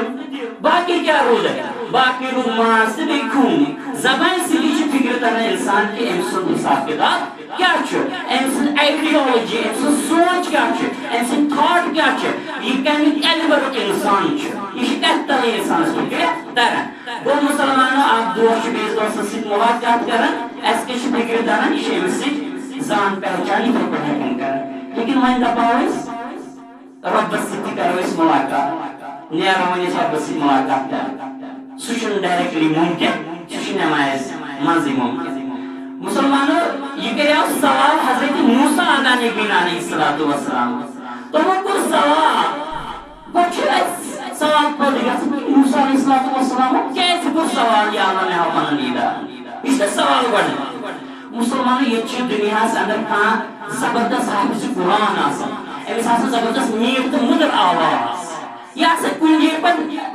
باقٕے کیٛاہ روٗد اَتہِ؟ باقٕے روٗد ماز تہٕ بیٚیہِ خوٗن۔ زبانہِ سۭتی چھِ فِکرِ تَران اِنسان کہِ أمۍ سُنٛد حِساب کِتاب کیٛاہ چھُ، أمۍ سٕنٛز ideology، أمۍ سٕنٛز سونٛچ کیٛاہ چھِ، أمۍ سٕنٛدۍ thought کیٛاہ چھِ، یہِ کَمہِ caliberُک اِنسان چھُ، یہِ چھُ کَتھ تَلہٕ اِنسانَس فِکرِ تَران۔ گوٚو مُسلمانو، اَکھ دوست چھُ بیٚیِس دوستَس سۭتۍ مُلاقات کَران، اَسہِ کیٛاہ چھِ فِکرِ تَران، یہِ چھُ أمِس سۭتۍ زان پہچان یِتھَے پٲٹھۍ ہٮ۪کان کَران۔ لیکِن وۄنۍ دَپاو أسۍ، رۄبَس سۭتۍ تہِ کَرو أسۍ مُلاقات، نیرو وۄنۍ أسۍ رۄبَس سۭتۍ مُلاقات کَران۔ سُہ چھُنہٕ directly مُمکِن، سُہ چھُ نٮ۪مازِ منٛزٕے مُمکِن۔ مُسلمانو، یہِ کَریو سوال حضرت موسیٰ علیٰ نبینا علیہ الصلوۃ والسلام۔ تِمو کوٚر سوال، گۄڈٕ چھُ اَسہِ سوال پٲدٕ گژھان کہِ موسیٰ علیہ الصلوۃ والسلام کیٛازِ کوٚر سوال، یا اللہ مےٚ ہاو پَنُن دیٖدار؟ یہِ چھُ سوال گۄڈٕ۔ مُسلمانو، ییٚتہِ چھُ دُنیاہَس اندر کانٛہہ زبردست حافظ قرآن آسان، أمِس آسان زبردست میٖٹھ تہٕ مٔدٕر آواز، یہِ آسان کُنہِ جایہِ پَتہٕ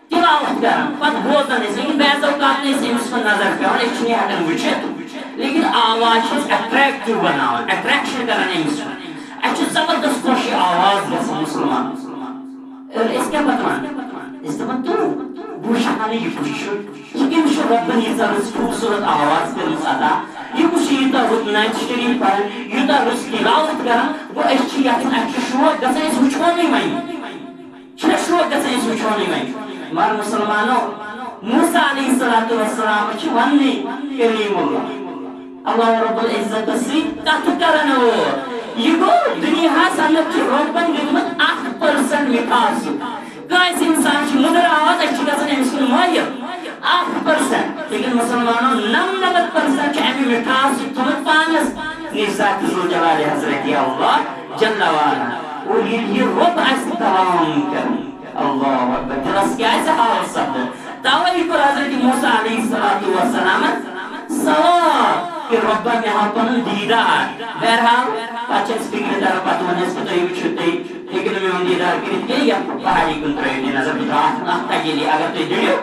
تِلاوت کران، پَتہٕ بوزان أسۍ، لیکن بعض اوقات نہٕ أسۍ أمِس کُن نظر پٮ۪وان، أسۍ چھِنہٕ یہِ ہٮ۪کان وٕچھِتھ، لیکن آواز چھِ أسۍ attractive بناوان، attraction کران أمِس کُن۔ اَسہِ چھِ زبردست خۄش یہِ آواز گژھان مُسلمان۔ اور أسۍ کیٛاہ پَتہٕ وَنان؟ أسۍ دَپان، "تہٕ بہٕ وٕچھِ ہا نہٕ یہِ کُس چھُ، یہِ کٔمِس چھُ رۄبَن ییٖژاہ رٕژ خوٗبصوٗرت آواز کٔرمٕژ عطا، یہِ کُس چھُ یوٗتاہ رُت نعتِ شریٖف پَران، یوٗتاہ رٕژ تِلاوت کران؟" گوٚو أسۍ چھِ یَژھان، اَسہِ چھُ شوق گژھان، أسۍ وٕچھہون یہِ وۄنۍ۔ چھُنہ شوق گژھان أسۍ وٕچھو نہٕ وۄنۍ؟ مگر مُسلمانو، موسیٰ علیہ الصلوۃ والسلام چھِ وننٕے کلیم اللہ، اللہ رب العزت سۭتۍ کتھ کرن وول۔ یہِ گوٚو دُنیاہس اندر چھُ رۄبن دیُتمُت اکھ percent مِٹھاس۔ کٲنٛسہِ انسان چھِ مٔدٕر آواز، أسۍ چھِ گژھان أمِس کُن مٲیِل۔ اکھ percent۔ لیکن مُسلمانو نَمنَمَتھ percent چھُ امہِ مِٹھاس سۭتۍ تھوٚمُت پانس نِش ذاتِ ذوالجلال حضرت اللہ جل وعلا۔ اور ییٚلہِ یہِ رۄب آسہِ کلام کران، اللہ اکبر، دِلس کیٛازِ حال سپدٕ؟ توے کوٚر حضرت موسیٰ علیہ الصلوۃ والسلامن سوال کہِ رۄبا مےٚ ہاو پنُن دیٖدار۔ بہرحال، پتہٕ چھِ أسۍ فِکرِ تران، پتہٕ ووٚن اَسہِ کہِ تُہۍ وٕچھِو، تُہۍ ہیٚکِو نہٕ میون دیٖدار کٔرِتھ کینٛہہ، یتھ پہاڑی کُن ترٲیِو تُہۍ نظر، بہٕ ترٛاوٕ اتھ کُن اکھ تجلی، اگر تُہۍ دِیِو،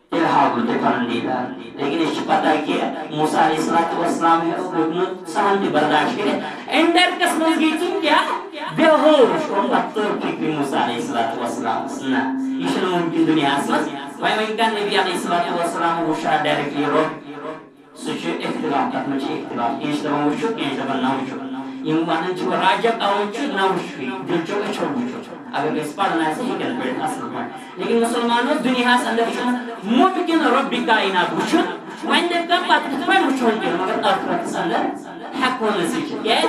تیٚلہِ ہاوٕ بہٕ تۄہہِ پنُن دیٖدار۔ لیکن أسۍ چھِ پتہ کہِ موسیٰ علیہ الصلوۃ والسلام ہیوٚک نہٕ سہن تہِ برداشت کٔرِتھ۔ Indirect منٛز گٔے تِم کیٛاہ؟ بے ہوش۔ اور پتہٕ توٚر فِکرِ موسیٰ علیہ الصلوۃ والسلامس، نہ، یہِ چھُنہٕ مُمکِن دُنیاہس منٛز۔ وۄنۍ، وۄنۍ کانٛہہ نبی علیہ الصلوۃ والسلام وٕچھا directly رۄب؟ سُہ چھُ اختلاف، تَتھ منٛز چھُ اختلاف۔ کینٛہہ چھِ دَپان وٕچھُکھ، کینٛہہ چھِ دَپان نہ وٕچھُکھ۔ یِم وَنان چھِ راجک اَوُن چھُ نہ وٕچھُکھٕے، دِلچو أچھو وٕچھُکھ۔ اگر کٲنٛسہِ پَرُن آسہِ، یہِ ہیٚکن پٔرِتھ اَصٕل پٲٹھۍ۔ لیکِن مُسلمانو، دُنیاہَس اَندَر چھُنہٕ مُمکِن رۄبِ کاینات وٕچھُن۔ وۄنۍ دَپہِ کانٛہہ، پَتہٕ کِتھ پٲٹھۍ وٕچھون تیٚلہِ؟ مگر ٲخرَتَس اَندَر ہٮ۪کو نہٕ أسۍ وٕچھِتھ۔ کیٛازِ؟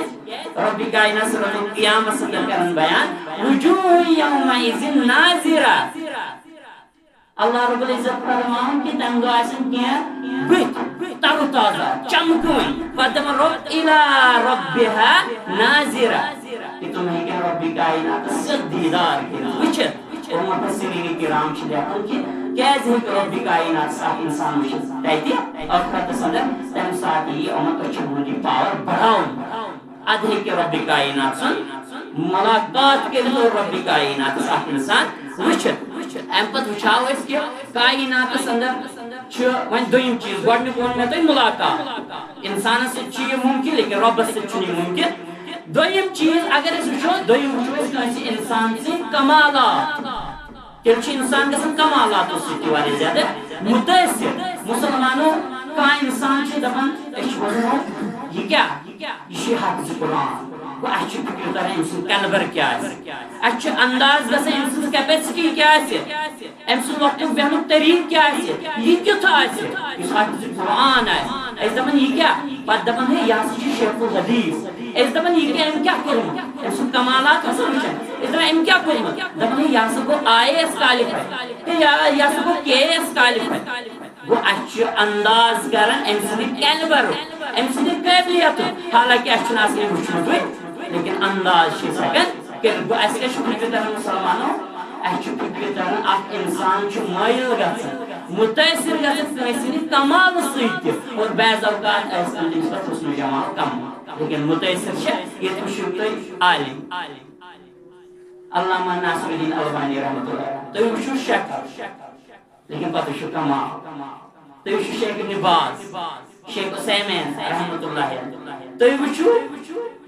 رۄبِ کاینات سورۃ القیامَس اَندَر کَران بیان، وجوہ یومئذ ناظرہ۔ اللہ رب العزت فرماوان کہِ تَمہِ دۄہ آسن کینٛہہ بٕتھۍ تر و تازہ، چمکوٕنۍ۔ پتہٕ دَپان، رب الی ربها ناظرہ، کہِ تِم ہیٚکن رۄبِ کایناتس سیوٚد دیٖدار کٔرِتھ، وٕچھِتھ۔ اور مفسرین کرام چھِ لیکھان کہِ کیٛازِ ہیٚکہِ رۄبِ کایناتس اکھ انسان وٕچھِتھ؟ تتہِ ٲخرتس اندر، تمہِ ساتہٕ یی یِمن أچھن ہُنٛد یہِ power بڑاونہٕ۔ ادٕ ہیٚکہِ رۄبِ کاینات سُنٛد ملاقات کٔرِتھ اور رۄبِ کایناتس اکھ انسان وٕچھِتھ۔ امہِ پتہٕ وٕچھو أسۍ کہِ کایناتس اندر چھُ وۄنۍ دوٚیِم چیٖز، گۄڈٕنیُک ووٚن مےٚ تۄہہِ ملاقات۔ انسانس سۭتۍ چھُ یہِ مُمکِن، لیکن رۄبس سۭتۍ چھُنہٕ یہِ مُمکِن۔ دوٚیِم چیٖز اگر أسۍ وٕچھو، دوٚیِم وٕچھو أسۍ کٲنٛسہِ انسان سٕنٛدۍ کمالات۔ تیٚلہِ چھُ انسان گژھان کمالاتو سۭتۍ تہِ واریاہ زیادٕ مُتٲثِر۔ مُسلمانو، کانٛہہ انسان چھُ دپان، أسۍ چھِ وَنان، یہِ کیٛاہ؟ یہِ چھُ حافظ قرآن۔ گوٚو، اَسہِ چھُ فِکرِ تران أمۍ سُنٛد caliber کیٛاہ آسہِ۔ اَسہِ چھُ انداز گژھان أمۍ سٕنٛز capacity کیٛاہ آسہِ، أمۍ سُنٛد وۄتھنُک بیٚہنُک طریٖقہٕ کیٛاہ آسہِ، یہِ کیُتھ آسہِ، یُس حافظ قرآن آسہِ۔ أسۍ دَپان، یہِ کیٛاہ؟ پَتہٕ دَپان، ہے، یہِ ہسا چھُ شیخ الحدیث۔ أسۍ دَپان، یہِ کیٛاہ، أمۍ کیٛاہ کوٚرمُت؟ أمۍ سُنٛد کمالات ہسا وٕچھان۔ أسۍ دَپان، أمۍ کیٛاہ کوٚرمُت؟ دَپان، ہے، یہِ ہسا گوٚو آئی اے ایس qualify۔ ہے، یا-، یہِ ہسا گوٚو کے اے ایس qualify۔ گوٚو، اَسہِ چھُ انداز کران أمۍ سٕنٛدِ caliberُک، أمۍ سٕنٛدِ قٲبلیتُک، حالانکہ اَسہِ چھُنہٕ آسان یہِ وٕچھمُتٕے، لیکن انداز چھِ أسۍ ہٮ۪کان کٔرِتھ۔ گوٚو، اَسہِ کیٛاہ چھُ فِکرِ تران مُسلمانو؟ اَسہِ چھُ فِکرِ تَران، اَکھ اِنسان چھُ مٲیِل گژھان، مُتٲثِر گژھان کٲنٛسہِ ہِنٛدِ کَمالہٕ سۭتۍ تہِ، اور بعض اوقات آسہِ تٔمِس پٮ۪ٹھ حُسنُ جمال کَم، لیکِن مُتٲثِر چھِ، ییٚتہِ وٕچھِو تُہۍ عالِم علامہ ناصر الدین البانی رحمتہ اللہ، تُہۍ وٕچھِو شکل، لیکِن پَتہٕ وٕچھِو کمال۔ تُہۍ وٕچھِو شیخ ابن باز، شیخ عثیمین رحمتہ اللہ علیہ۔ تُہۍ وٕچھِو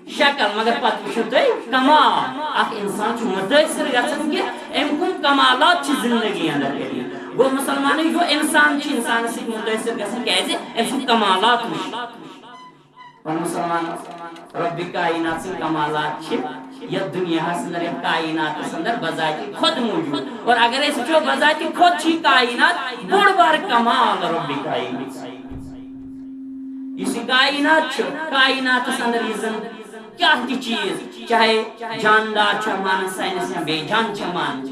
شکل، مگر پَتہٕ وٕچھِو تُہۍ کمال۔ اَکھ اِنسان چھُ مُتٲثِر گژھان کہِ أمۍ کٕم کمالات چھِ زندگی اندر کٔرمٕتۍ۔ گوٚو مُسلمانٕے یہِ اِنسان چھُ اِنسانَس سۭتۍ مُتٲثِر گژھان، کیازِ أمۍ سٕنٛدۍ کمالات وٕچھ۔ وۄنۍ مُسلمان، رۄبِ کائنات سٕنٛدۍ کمالات چھِ یتھ دُنیاہس اندر، یتھ کائناتس اندر بذاتِ خود موجود۔ اور اگر أسۍ وٕچھو، بذاتِ خود چھِ یہِ کائنات بوٚڑ بار کمال رۄبِ کائنات۔ یُس یہِ کائنات چھُ، کائناتس اندر یُس زن کیٛاہ تہِ چیٖز، چاہے جاندار چھُ مانان ساینس یا بے جان چھُ مانان،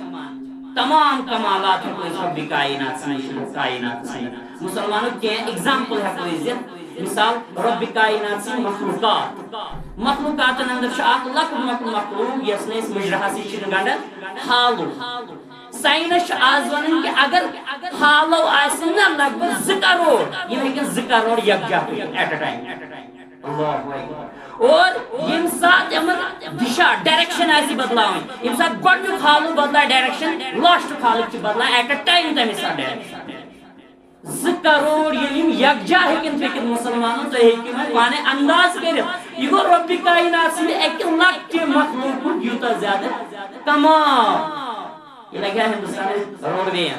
تمام کمالات ہٮ۪کو أسۍ رۄبِ کائنات سٕنٛدۍ وٕچھِتھ کائناتس اندر۔ مُسلمانو کینٛہہ ایگزامپل ہٮ۪کو أسۍ دِتھ۔ مثال، رۄبِ کائنات سٕنٛدۍ مخلوقات۔ مخلوقاتن اندر چھُ اکھ لۄکُٹ مۄکُٹ مخلوق، یۄس نہٕ أسۍ مُجراہس نِش چھِنہٕ گنٛڈان، ہالو۔ ساینس چھُ آز ونان کہِ اگر ہالو آسہِ نہ لگ بگ زٕ کرور، یِم ہیٚکن زٕ کرور یکجا کٔرِتھ at a time۔ اللہ اکبر۔ اور ییٚمہِ ساتہٕ یِمن دِشا، ڈائریکشن آسہِ بدلاوٕنۍ، ییٚمہِ ساتہٕ گۄڈٕنیُک ہالو بدلایہِ ڈائریکشن، لاسٹُک ہالو تہِ بدلایہِ at a time تَمہِ ساتہٕ ڈائریکشن۔ زٕ کرور ییٚلہِ یِم یکجا ہیٚکن پٔکِتھ مُسلمانن، تُہۍ ہیٚکِو وۄنۍ پانے انداز کٔرِتھ۔ یہِ گوٚو رۄبِ کائنات سٕنٛدِ اَکہِ لۄکٹہِ مخلوقُک یوٗتاہ زیادٕ کمال۔ یہِ لگہِ ہا ہندوستانٕچ روڈ وے۔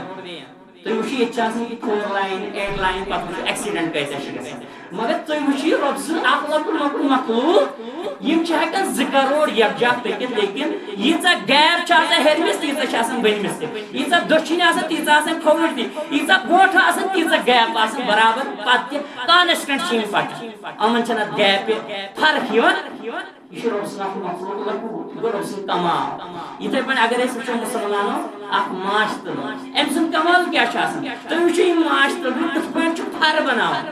تُہۍ وٕچھِو، ییٚتہِ چھِ آسان یہِ فور لائن، ایٹ لائن، پتہٕ وٕچھِو ایکسیڈنٹ کۭتیاہ چھِ گژھان۔ مگر تُہۍ وٕچھِو، یہِ رۄب سٕنٛز اکھ لۄکُٹ مۄکُٹ مخلوق، یِم چھِ ہٮ۪کان زٕ کرور یکجا پٔکِتھ، لیکن ییٖژاہ گیپ چھِ آسان ہیٚرمِس، تیٖژاہ چھِ آسان بٔنمِس تہِ، ییٖژاہ دٔچھِنۍ آسان، تیٖژاہ آسان کھووٕرۍ تہِ، ییٖژاہ برونٛٹھ آسان، تیٖژاہ گیپ آسان برابر، پتہٕ تہِ کانسٹنٹ چھِ یِم پکان۔ یِمن چھنہٕ اتھ گیپہِ فرق یِوان۔ یہِ چھُ رۄب سُنٛد اکھ مخلوق لۄکُٹ، یہِ گوٚو رۄب سُنٛد کمال۔ یِتھے پٲٹھۍ اگر أسۍ وٕچھو مُسلمانو اکھ ماچھ تُلُن، أمۍ سُنٛد کمال کیٛاہ چھُ آسان؟ تُہۍ وٕچھِو یہِ ماچھ تُلُن کِتھ پٲٹھۍ چھُ پھر بناوان۔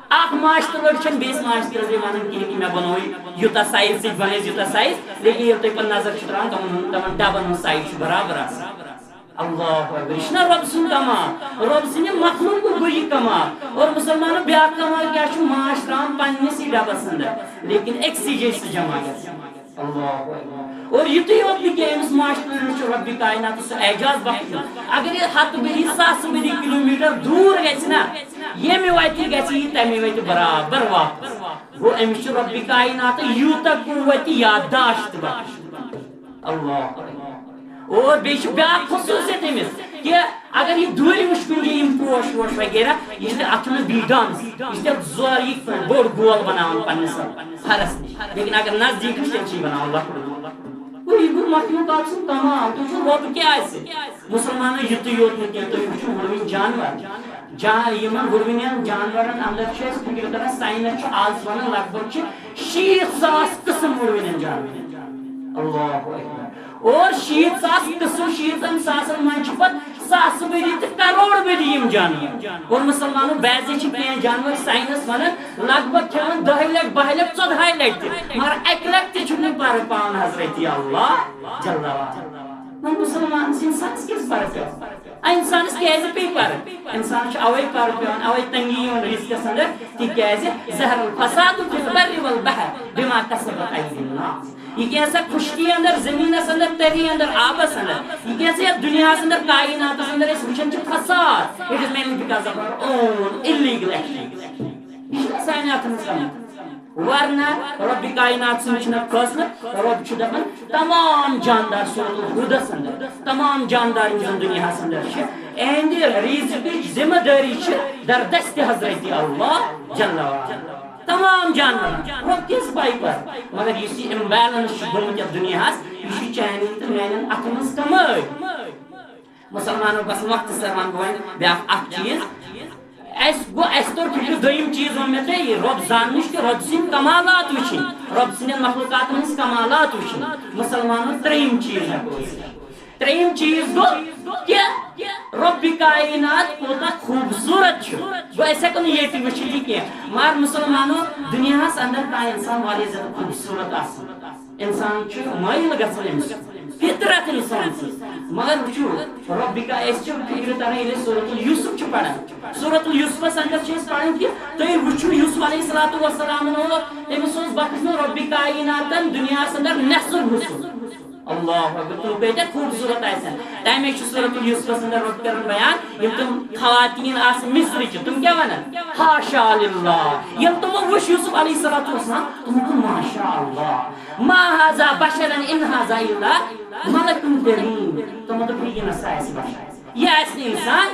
اکھ ماچھ تُلر چھنہٕ بیٚیِس ماچھ تُلرِ ونان کِہیٖنۍ کہِ مےٚ بنوو یہِ یوٗتاہ سایز، ژٕ تہِ بنٲیِو یوٗتاہ سایز، لیکن ییٚلہِ تُہۍ پتہٕ نظر چھِو تراوان، تِمن ہُنٛد، تِمن ڈبن ہُنٛد سایز چھُ برابر آسان۔ اللہ اکبر، یہِ چھُنہ رۄب سُنٛد کمال، رۄب سٕنٛدِ مخلوقُک گوٚو یہِ کمال۔ اور مُسلمانو بیٛاکھ کمال کیٛاہ چھُ؟ ماچھ ترٛاوان پننِسٕے ڈبس اندر، لیکن أکسٕے جایہِ سُہ جمع گژھِ۔ اللہ اکبر۔ اور یُتُے یوت نہٕ کینٛہہ، أمِس ماچھ تُلرِس چھُ رۄبِ کائناتس سُہ اعجاز بخشمُت۔ اگر یہِ ہتہٕ بٔری، ساسہٕ بٔری کلوٗمیٹر دوٗر گژھِ نا، ییٚمہِ وتہِ گژھِ یہِ، تمہِ وتہِ برابر واپس۔ گوٚو، أمِس چھُ رۄبِ کائنات یوٗتاہ قوت یادداشت بخشمُت۔ اللہ اکبر۔ اور بیٚیہِ چھُ بیٛاکھ خصوٗصیت أمِس کہِ اگر یہِ دوٗرِ وٕچھِ کُنہِ جایہِ یِم پوش ووش وغیرہ، یہِ چھُ تیٚلہِ، اتھ چھُنہٕ بی ڈانس، یہِ چھُ تیٚلہِ زورٕ یہِ بوٚڑ گول بناوان پننِس فرس نِش۔ لیکن اگر نزدیٖک وٕچھِ، تیٚلہِ چھُ یہِ بناوان لۄکُٹ گول۔ گوٚو، یہِ گوٚو مخلوقات سُنٛد کمال۔ تُہۍ وٕچھِو، رۄب کیٛاہ آسہِ؟ مُسلمانو یُتُے یوت نہٕ کینٛہہ، تُہۍ وٕچھِو وُڑوٕنۍ جانور۔ جا-، یِمن وُڑوٕنٮ۪ن جانورن اندر چھِ أسۍ فِکرِ کران، ساینس چھُ آز ونان لگ بگ چھِ شیٖتھ ساس قٕسم وُڑوٕنٮ۪ن جانورن۔ اللہ اکبر۔ اور شیٖتھ ساس قٕسم، شیٖتن ساسن منٛز چھِ پتہٕ ساسہٕ ؤری تہٕ کرور ؤری یِم جانور۔ اور مُسلمانو بعضے چھِ کینٛہہ جانور ساینس ونان لگ بگ کھٮ۪وان دَہہِ لٹہِ، بَہہِ لٹہِ، ژۄدہاے لٹہِ تہِ، مگر اکہِ لٹہِ تہِ چھُنہٕ پرٕ پاوان حضرت اللہ جل وعلا۔ وۄنۍ مُسلمانس اِنسانس کیٛازِ پرٕ پیوان؟ آ، اِنسانس کیٛازِ پیٚیہِ پرٕ؟ اِنسانس چھُ اوے پرٕ پیوان، اوے تنگی یِوان رِزقس اندر، تِکیٛازِ ظہر الفساد فی البر والبحر بما کسبت ایدی الناس۔ یہِ کیٛاہ سا خشکی اندر، زمینس اندر، تری اندر، آبس اندر، یہِ کیٛاہ سا یتھ دُنیاہس اندر، کائناتس اندر أسۍ وٕچھان چھِ فساد، it is mainly because of our own illegal actions۔ یہِ چھُنہٕ سانہِ اتھٕ منٛز کانٛہہ۔ ورنہ رۄبِ کائنات سُنٛد چھُنہٕ فٲصلہٕ، رۄب چھُ دپان، تمام جاندار سورة الہودس اندر، تمام جاندار یِم زن دُنیاہس اندر چھِ، اہندِ رزقٕچ ذمہ دٲری چھِ دردست حضرت اللہ جل وعلا۔ تمام جانورن، رۄب کیٛاہ سا پاے پتہٕ؟ مگر یُس یہِ imbalance چھُ گوٚمُت یتھ دُنیاہس، یہِ چھُ چانٮ۪ن تہٕ میانٮ۪ن اتھن منٛز کمٲے۔ مُسلمانو، بس مۄختصر ونہٕ بہٕ وۄنۍ بیٛاکھ اکھ چیٖز۔ اَسہِ گوٚو، اَسہِ توٚر فِکرِ دوٚیِم چیٖز ووٚن مےٚ تۄہہِ، یہِ رۄب زاننٕچ تہٕ رۄب سٕنٛدۍ کمالات وٕچھِنۍ، رۄب سٕنٛدٮ۪ن مخلوقاتن ہٕنٛز کمالات وٕچھِنۍ۔ مُسلمانو، ترٛیٚیِم چیٖز ہٮ۪کو أسۍ۔ ترٛیٚیِم چیٖز گوٚو کہِ رۄبِ کائنات کوٗتاہ خوٗبصوٗرت چھُ۔ گوٚو، أسۍ ہٮ۪کو نہٕ ییٚتہِ وٕچھِتھ یہِ کینٛہہ، مگر مُسلمانو، دُنیاہس اندر کانٛہہ انسان واریاہ زیادٕ خوٗبصوٗرت آسان۔ انسان چھُ مٲیِل گژھان أمِس، فطرت انسان سٕنٛز۔ مگر وٕچھِو، رۄبِ کا-، أسۍ چھِ فِکرِ تَران، ییٚلہِ أسۍ سورۃ الیوسف چھِ پَران۔ سورۃ الیوسفَس اندر چھِ أسۍ پَران کہِ تُہۍ وٕچھِو، یوسف علیہ الصلوۃ والسلام اوس، تٔمِس اوس بخشنہٕ رۄبِ کائناتَن دُنیاہَس اندر نٮ۪صٕف حصہٕ۔ اللہ اکبر، تِم کۭتیٛاہ خوٗبصوٗرت آسن۔ تَمے چھُ سورۃ الیوسفَس اندر رۄب کران بیان، یِم تِم خواتین آسہٕ مصرٕچہِ، تِم کیٛاہ وَنان؟ حاشا للہ۔ ییٚلہِ تِمو وٕچھ یوسف علیہ الصلوۃ والسلام، تِمو ووٚن، ماشاء اللہ، ما هذا بشرا ان هذا الا ملک کریم۔ تِمو دوٚپ، یہِ نہ سا آسہِ بشر، یہِ آسہِ نہٕ انسان،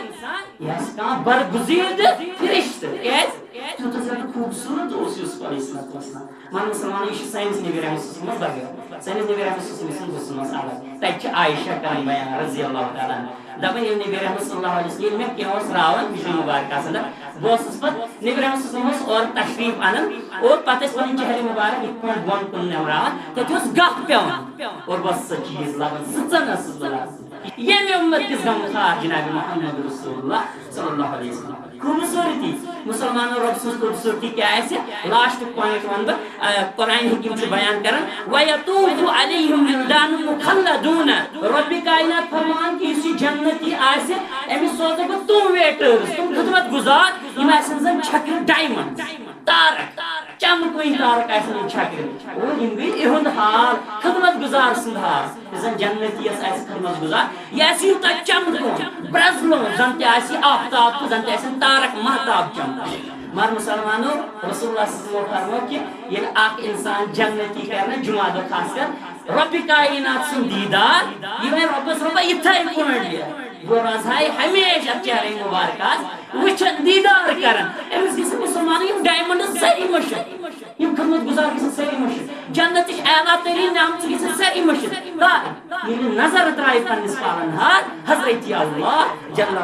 یہِ آسہِ کانٛہہ برگزیدٕ فرشتہٕ۔ کیٛازِ؟ تیوٗتاہ زیادٕ خوٗبصوٗرت اوس یوسف علیہ الصلوۃ والسلام۔ مگر مُسلمانو، یہِ چھُ سٲنِس نبی رحمت صلی اللہ علیہ وسلمَس بدل۔ سٲنِس نبی رحمت صلی اللہ علیہ وسلم اوس نہٕ الگ۔ تَتہِ چھِ عائشہ کران بیان رضی اللہ تعالیٰ عنہا۔ دَپان، ییٚلہِ نبی رحمت صلی اللہ علیہ وسلم، ییٚلہِ مےٚ کینٛہہ اوس راوان ہِجرِ مُبارکَس اندر، بہٕ اوسُس پَتہٕ، نبی رحمت صلی اللہ علیہ وسلم اوس اورٕ تشریٖف اَنان اور پَتہٕ ٲسۍ پَنٕنۍ چہرِ مُبارک یِتھ پٲٹھۍ بۄن کُن نٮ۪مراوان، تَتہِ اوس گاہ پٮ۪وان اور بہٕ اوسُس سُہ چیٖز لَبان، سٕژَن ٲسٕس بہٕ لَبان۔ ییٚمہِ اُمت کِس غمخوار جناب محمد رسول اللہ صلی اللہ علیہ وسلم۔ خوٗبصوٗرتی، مُسلمانو، رۄب سٕنٛز خوٗبصوٗرتی کیٛاہ آسہِ؟ لاسٹُک پوینٹ وَنہٕ بہٕ، آ، قرآن حکیم چھُ بیان کران، وَيَطُوفُ عَلَيْهِمْ وِلْدَانٌ مُّخَلَّدُونَ۔ رۄبِ کائنات فرمان کہِ یُس یہِ جنتی آسہِ، أمِس سوزَکھ بہٕ تِم ویٹٲرٕس، تِم خدمت گُزار، یِم آسن زَن چھکرٕ، ڈایمنڈ، تارک، چمکوٕنۍ تارک آسن یِم چھکرٕ۔ اور یِم گٔے یِہُنٛد حال، خدمت گُزار سُنٛد حال۔ یُس زَن جنتی یَس آسہِ خدمت گُزار، یہِ آسہِ یوٗتاہ چمکُن، برٛزلُن، زَن تہِ آسہِ آفتاب تہٕ زَن تہِ آسن تارک مہتاب چمکان۔ مگر مُسلمانو، رسول اللہ صلی اللہ علیہ وسلم فرموو کہِ ییٚلہِ اکھ اِنسان جنتی کرِ نہ جمعہ دۄہ خاص کر رۄبِ کائنات سُنٛد دیٖدار، یہِ وَنہِ رۄبَس، رۄبا، یِتھَے پٲٹھۍ یہِ، بہٕ روزٕ ہا ہمیشہِ اَتھ چہرے مُبارکَس وٕچھان، دیٖدار کران، أمِس گژھِ مُسلمانَن یِم ڈایمنڈز سٲری مٔشِتھ۔ یِم خدمت گُزار گژھن سٲری مٔشِتھ۔ جنتٕچ اعلیٰ تریٖن نعمژٕ گژھن سٲری مٔشِتھ۔ کر؟ ییٚلہِ نظر ترٛایہِ پننِس پالن ہار حضرت اللہ جل